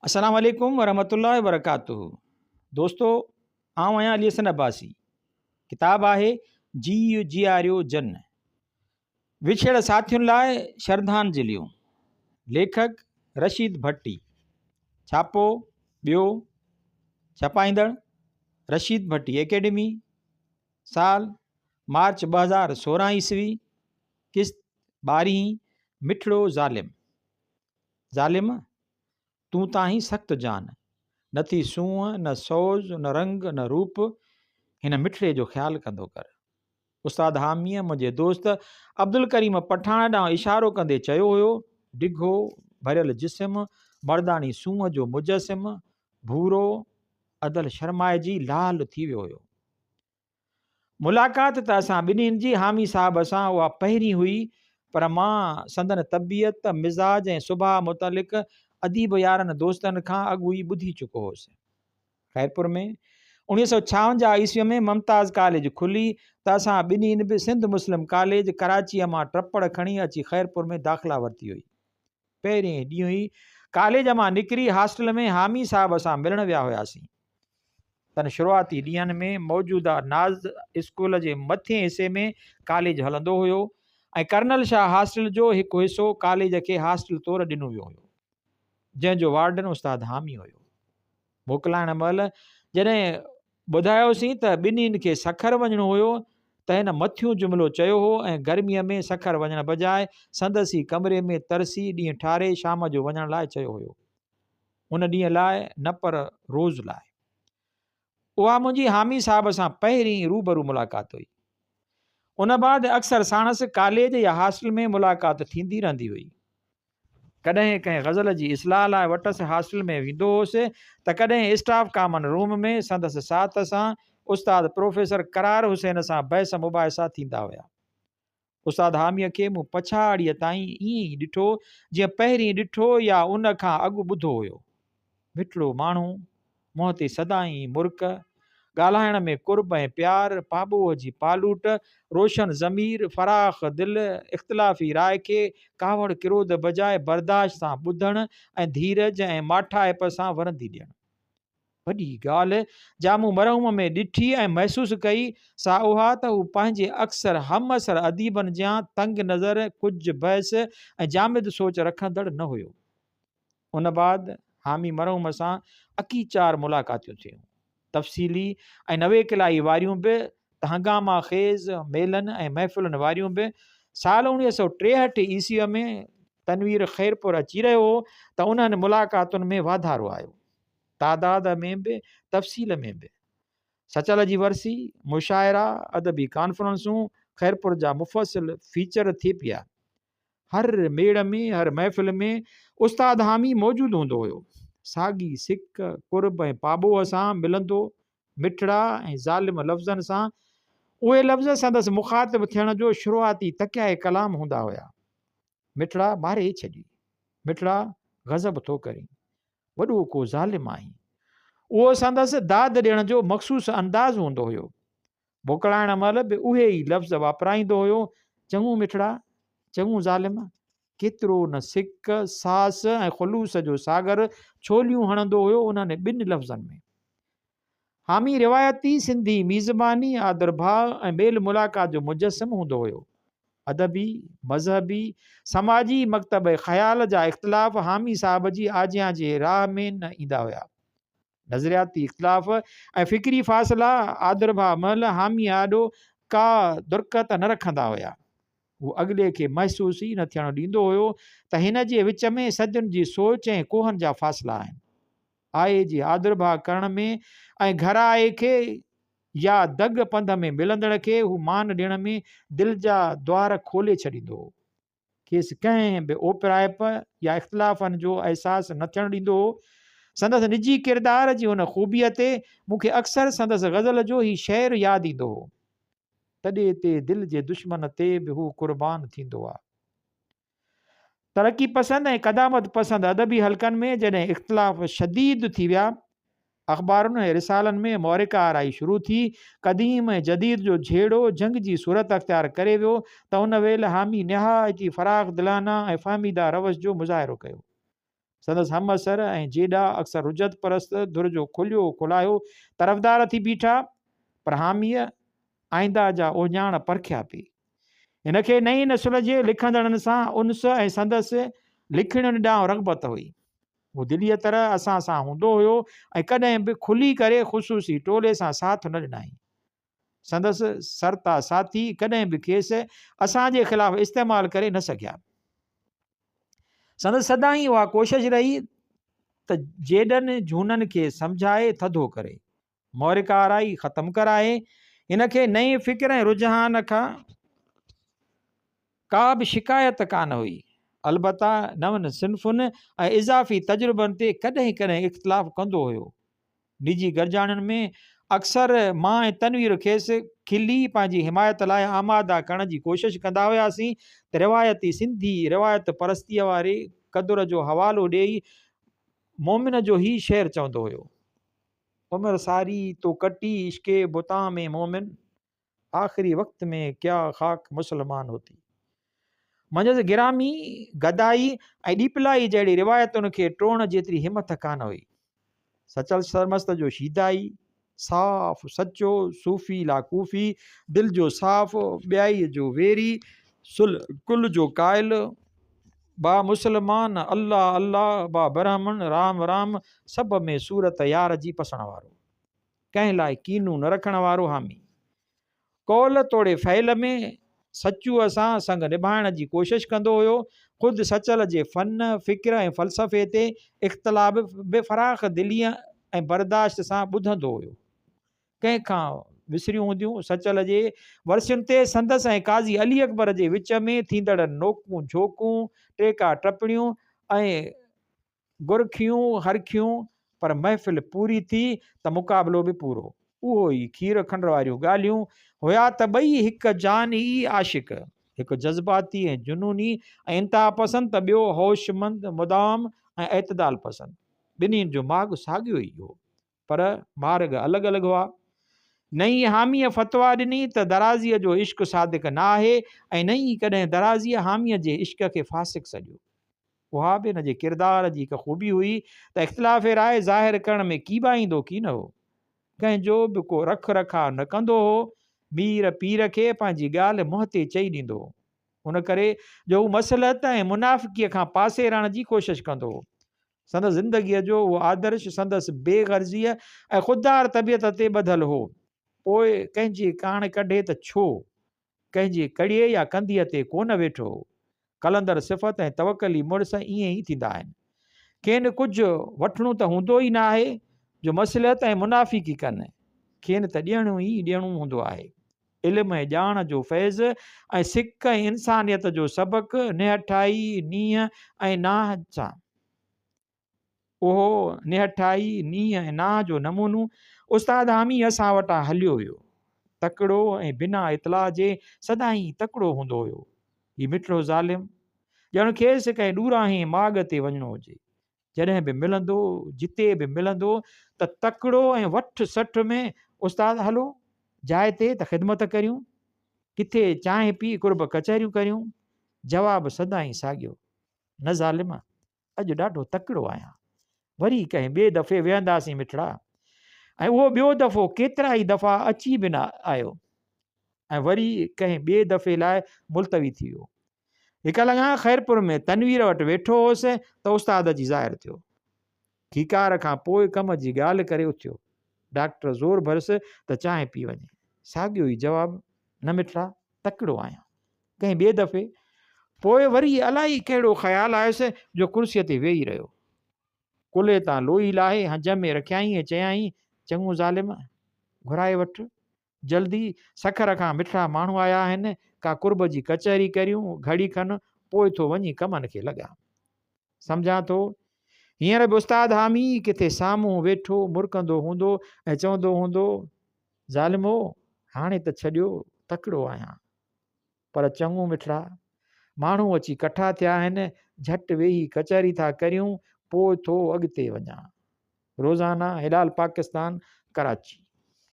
السلام عليڪم ورحمة الله وبرڪاته دوستو آئون آهيان علي حسن عباسي ڪتاب آهي جيء جياريو جن وڇڙ ساٿين لاء شرڌانجليون ليکڪ رشيد ڀٽي ڇاپو ٻيو ڇپائيندڙ رشيد ڀٽي اڪيڊمي سال مارچ 2016 عيسوي قسط ٻارهين مٺڙو ظالم ظالم! تون ته آهين سخت جان. نه ٿي سونهن، نه سوز، نه رنگ، نه روپ. هن مٺڙي جو خيال ڪندو ڪر. استاد حاميء منهنجي دوست عبدالڪريم پٺاڻ ڏانهن اشارو ڪندي چيو هيو، ڊگهو، ڀريل جسم، مرداڻي سونهن جو مجسم، ڀورو، ادل شرمائجي لال ٿي ويو هيو. ملاقات ته اسان ٻنهين جي حامي صاحب سان اها پهرين هئي پر مان سندن طبيعت، مزاج ۽ سڀاء متعلق اديب يارن دوستن کان اڳ ئي ٻڌي چڪو هوس. خيرپور ۾ 1956 عيسويء ۾ ممتاز ڪاليج کلي ته اسان ٻنهين به سنڌ مسلم ڪاليج ڪراچيء مان ٽپڙ کڻي اچي خيرپور ۾ داخلا ورتي هئي. پهرين ڏينهن ئي ڪاليج مان نڪري هاسٽل ۾ حامي صاحب سان ملڻ ويا هياسين. تن شروعاتي ڏينهن ۾ موجوده ناز اسڪول جي مٿين حصي ۾ ڪاليج هلندو هيو ۽ ڪرنل شاهه هاسٽل جو هڪ حصو ڪاليج کي هاسٽل طور ڏنو ويو هيو، جنهن جو وارڊن استاد حامي هيو. موڪلائڻ مهل جڏهن ٻڌايوسين ته ٻنهين کي سکر وڃڻو هيو ته هن مٿيون جملو چيو هو ۽ گرميء ۾ سکر وڃڻ بجاء سندس ئي ڪمري ۾ ترسي ڏينهن ٺاري شام جو وڃڻ لاء چيو هيو. ان ڏينهن لاء نه پر روز لاء. اها منهنجي حامي صاحب سان پهرين روبرو ملاقات هئي. ان بعد اڪثر ساڻس ڪاليج يا هاسٽل ۾ ملاقات ٿيندي رهندي هئي. ڪڏهن ڪنهن غزل جي اصلاح لاء وٽس هاسٽل ۾ ويندو هوس ته ڪڏهن اسٽاف ڪامن روم ۾ سندس ساٿ سان استاد پروفيسر قرار حسين سان بحث مباحثا ٿيندا هيا. استاد حاميء کي مون پڇاڙيء تائين ائين ئي ڏٺو، جيئن پهرين ڏٺو يا ان کان اڳ ٻڌو هيو. مٺڙو ماڻهو، منهن تي سدائين مرڪ، ڳالهائڻ ۾ قرب ۽ پيار، پاٻوهه جي پالوٽ، روشن ضمير، فراخ دل، اختلافي راء کي ڪاوڙ ڪروڌ بجاء برداشت سان ٻڌڻ ۽ ڌيرج ۽ ماٺائپ سان ورندي ڏيڻ. وڏي ڳالهه جا مون مرحوم ۾ ڏٺي ۽ محسوس ڪئي، سا اها ته هو پنهنجي اڪثر همعصر اديبن جيان تنگ نظر، ڪج بحث ۽ جامد سوچ رکندڙ نه هيو. ان بعد حامي مرحوم سان اڪيچار ملاقاتيون ٿيون. تفصيلي ۽ نويڪلائي واريون به ته هنگاما خيز ميلن ۽ محفلن واريون به. سال 1963 عيسويء ۾ تنوير خيرپور اچي رهيو هو ته انهن ملاقاتن ۾ واڌارو آيو. تعداد ۾ به تفصيل ۾ به. سچل جي ورسي، مشاعرا، ادبي ڪانفرنسون خيرپور جا مفصل فيچر ٿي پيا. هر ميڙ ۾، هر محفل ۾ استاد حامي موجود هوندو هيو. ساڳي سڪ، قرب ۽ پاٻوهه سان ملندو، مٺڙا ۽ ظالم لفظن سان اهي لفظ سندس مخاطب ٿيڻ جو شروعاتي تڪيائي ڪلام هوندا هيا. مٺڙا ماري ڇڏي. مٺڙا غضب ٿو ڪرين. وڏو ڪو ظالم آهين. اهو سندس داد ڏيڻ جو مخصوص انداز هوندو هيو. موڪلائڻ مهل به اهي ئي لفظ واپرائيندو هيو، چڱو مٺڙا، چڱو ظالم. ڪيترو نه سڪ، ساس ۽ خلوص جو ساگر ڇوليون هڻندو هيو انهن ٻن لفظن ۾. حامي روايتي سنڌي ميزباني، آدرڀاء ۽ ميل ملاقات جو مجسم هوندو هيو. ادبي، مذهبي، سماجي مڪتب خيال جا اختلاف حامي صاحب جي آجيان جي راهه ۾ نه ايندا هيا. نظرياتي اختلاف ۽ فڪري فاصلا آدرڀاء مهل حاميء آڏو ڪا درڪت نه رکندا هيا. هو اڳلي کي محسوس ئي نه ٿيڻ ڏيندو هيو ته هن جي وچ ۾ صدين جي سوچ ۽ ڪوهن جا فاصلا آهن. آئي جي آدرڀاء ڪرڻ ۾ ۽ گهر آئي کي يا دڳ پنڌ ۾ ملندڙ کي هو مان ڏيڻ ۾ دل جا دوار کولي ڇڏيندو هو. کيس ڪنهن به اوپرائپ يا اختلافن جو احساس نه ٿيڻ ڏيندو هو. سندس نجي ڪردار جي ان خوبيء تي مون کي اڪثر سندس غزل جو هي شعر ياد ايندو هو. تڏي تي دل جي دشمن تي به هو قربان ٿيندو آ. ترقي پسند ۽ قدامت پسند ادبي حلقن ۾ جڏهن اختلاف شديد ٿي ويا اخبارن ۽ رسالن ۾ معرڪه آرائي شروع ٿي. قديم ۽ جديد جو جهيڙو جنگ جي صورت اختيار ڪري ويو ته ان ويل حامي نهايت ئي فراخ دلانه ۽ فهميده روش جو مظاهرو ڪيو. سندس همعصر ۽ جيڏا اڪثر رجعت پرست ڌر جو کليو کلايو طرفدار ٿي بيٺا، پر حاميء آئنده جا اهڃاڻ پرکيا پئي. هن کي نئين نسل جي لکندڙن سان انس ۽ سندس لکڻين ڏانهن رغبت هئي. هو دليء طرح اسان سان هوندو هيو ۽ ڪڏهن به کلي ڪري خصوصي ٽولي سان ساٿ نه ڏنائين. سندس سرتا ساٿي ڪڏهن به کيس اسان جي خلاف استعمال ڪري نه سگهيا. سندس سدائين اها ڪوشش رهي ته جيڏن جهونن کي سمجهائي ٿڌو ڪري، محرڪ آرائي ختم ڪرائي، هن کي نئين فڪر ۽ رجحان کان ڪا به شڪايت ڪانه هئي. البته نون صنفن ۽ اضافي تجربن تي ڪڏهن ڪڏهن اختلاف ڪندو هيو. نجي گڏجاڻين ۾ اڪثر مان ۽ تنوير کيس کلي پنهنجي حمايت لاء آماده ڪرڻ جي ڪوشش ڪندا هياسين ته روايتي سنڌي روايت پرستيء واري قدر جو حوالو ڏيئي مومن جو هي شعر چوندو هيو. عمر ساري تو ڪٽي عشق بتان ۾ مومن. آخري وقت ۾ ڪيا خاڪ مسلمان هوتي. منجهس گرامي، گدائي ۽ ڏيپلائي جهڙي روايتن کي ٽوڙڻ جيتري همٿ ڪانه هئي. سچل سرمست جو شيدائي، صاف، سچو، صوفي لا ڪوفي، دل جو صاف، ٻيائي جو ويري، صلح ڪل جو قائل، با مسلمان الله الله، با برهمڻ رام رام، سڀ ۾ صورت يار جي پسڻ وارو. ڪنهن لاء ڪينو نه رکڻ وارو حامي. قول توڙي فعل ۾ سچوء سان سڱ نڀائڻ جي ڪوشش ڪندو هيو. خود سچل جي فن، فڪر ۽ فلسفي تي اختلاف به فراخ دليء ۽ برداشت سان ٻڌندو هيو. ڪنهن کان وسريون هونديون سچل جي ورسين تي سندس ۽ قاضي علي اڪبر جي وچ ۾ ٿيندڙ نوڪون جهوڪون، ٽيڪا ٽپڻيون ۽ گرکيون هرکيون، پر محفل پوري ٿي ته مقابلو به پورو. اهو ئي کير کنڊ واريون ڳالهيون هيا ته ٻئي هڪ جان ئي عاشق، هڪ جذباتي ۽ جنوني ۽ انتها پسند ته ٻيو هوشمند، مدام ۽ اعتدال پسند. ٻنهين جو ماڳ ساڳيو ئي هو، پر مارڳ الڳ الڳ هئا. نه ئي حاميء فتويٰ ڏني ته درازيء جو عشق صادق نه آهي ۽ نه ئي ڪڏهن درازيء حاميء جي عشق کي فاسق سڏيو. اها به هن جي ڪردار جي هڪ خوبي هئي ته اختلاف راء ظاهر ڪرڻ ۾ ڪيٻائيندو ڪين هو. ڪنهن جو به ڪو رک رکاء نه ڪندو هو. مير پير کي پنهنجي ڳالهه منهن تي چئي ڏيندو هو. ان ڪري جو هو مصلحت ۽ منافقيء کان پاسي رهڻ جي ڪوشش ڪندو هو. سندس زندگيء جو اهو آدرش سندس بي غرضيء ۽ خوددار طبيعت تي ٻڌل هو. پوء ڪنهن جي ڪاڻ ڪڍي ته ڇو؟ ڪنهن جي ڪڙيي يا ڪنڌيء تي ڪونه ويٺو هو. قلندر صفت ۽ توڪلي مڙس ائين ئي ٿيندا آهن. کين ڪجهه وٺڻو ته هوندو ئي نه آهي جو مصلحت ۽ منافقي ڪن. کين ته ڏيڻو ئي ڏيڻو هوندو آهي. علم ۽ ڄاڻ جو فيض ۽ سڪ ۽ انسانيت جو سبق نهٺائي، نينهن ۽ ناهه سان. اهو نهٺائي، نينهن ۽ ناهه جو نمونو استاد حامي اسان وٽان هليو ويو. تڪڙو ۽ بنا اطلاع جي سدائين تڪڙو هوندو هيو. هي مٺڙو ظالم، ڄڻ کيس ڪنهن ڏورانهين ماڳ تي وڃڻو هجي. جڏهن به ملندو، جتي به ملندو ته تڪڙو ۽ وٺ 60 ۾ استاد هلو جاء تي ته خدمت ڪريون، ڪٿي چانهه پي قرب ڪچهريون ڪريون. جواب سدائين ساڳيو، نه ظالم، اڄ ڏاڍو تڪڙو آهيان. وري ڪنهن ٻئي دفعي ويهنداسين مٺڙا. ۽ اهو ٻيو دفعو ڪيترائي دفعا اچي به نه آيو ۽ وري ڪنهن ٻئي دفعي لاء ملتوي ٿي ويو. هڪ لڱان خيرپور ۾ تنوير وٽ ويٺو هوس ته استاد اچي ظاهر ٿيو. کيڪار کان پوء ڪم جي ڳالهه ڪري اٿيو. ڊاڪٽر زور ڀريس ته چانهه پي وڃي. ساڳيو ئي جواب، نه مٺڙا، تڪڙو آهيان. ڪنهن ٻئي دفعي. پوء وري الائي ڪهڙو خيال آيس جو ڪرسيء تي ويهي رهيو. ڪلهي تان لوئي لاهي هنج ۾ رکيائين ۽ چيائين، چڱو ظالم، گهرائي وٺ. جلدي سکر کان مٺڙا ماڻهو آيا آهن، ڪا قرب جي ڪچهري ڪريون، گهڙي کن پوء ٿو وڃي ڪمن کي لڳان. سمجهان ٿو، هينئر به استاد حامي ڪٿي سامهون ويٺو مرڪندو هوندو ۽ چوندو هوندو، ظالمو، هاڻي ته ڇڏيو، تڪڙو آهيان. پر چڱو مٺڙا، ماڻهو اچي ڪٺا ٿيا آهن، جهٽ ويهي ڪچهري ٿا ڪريون، پوء ٿو اڳتي وڃان. روزانه هلال پاڪستان، ڪراچي.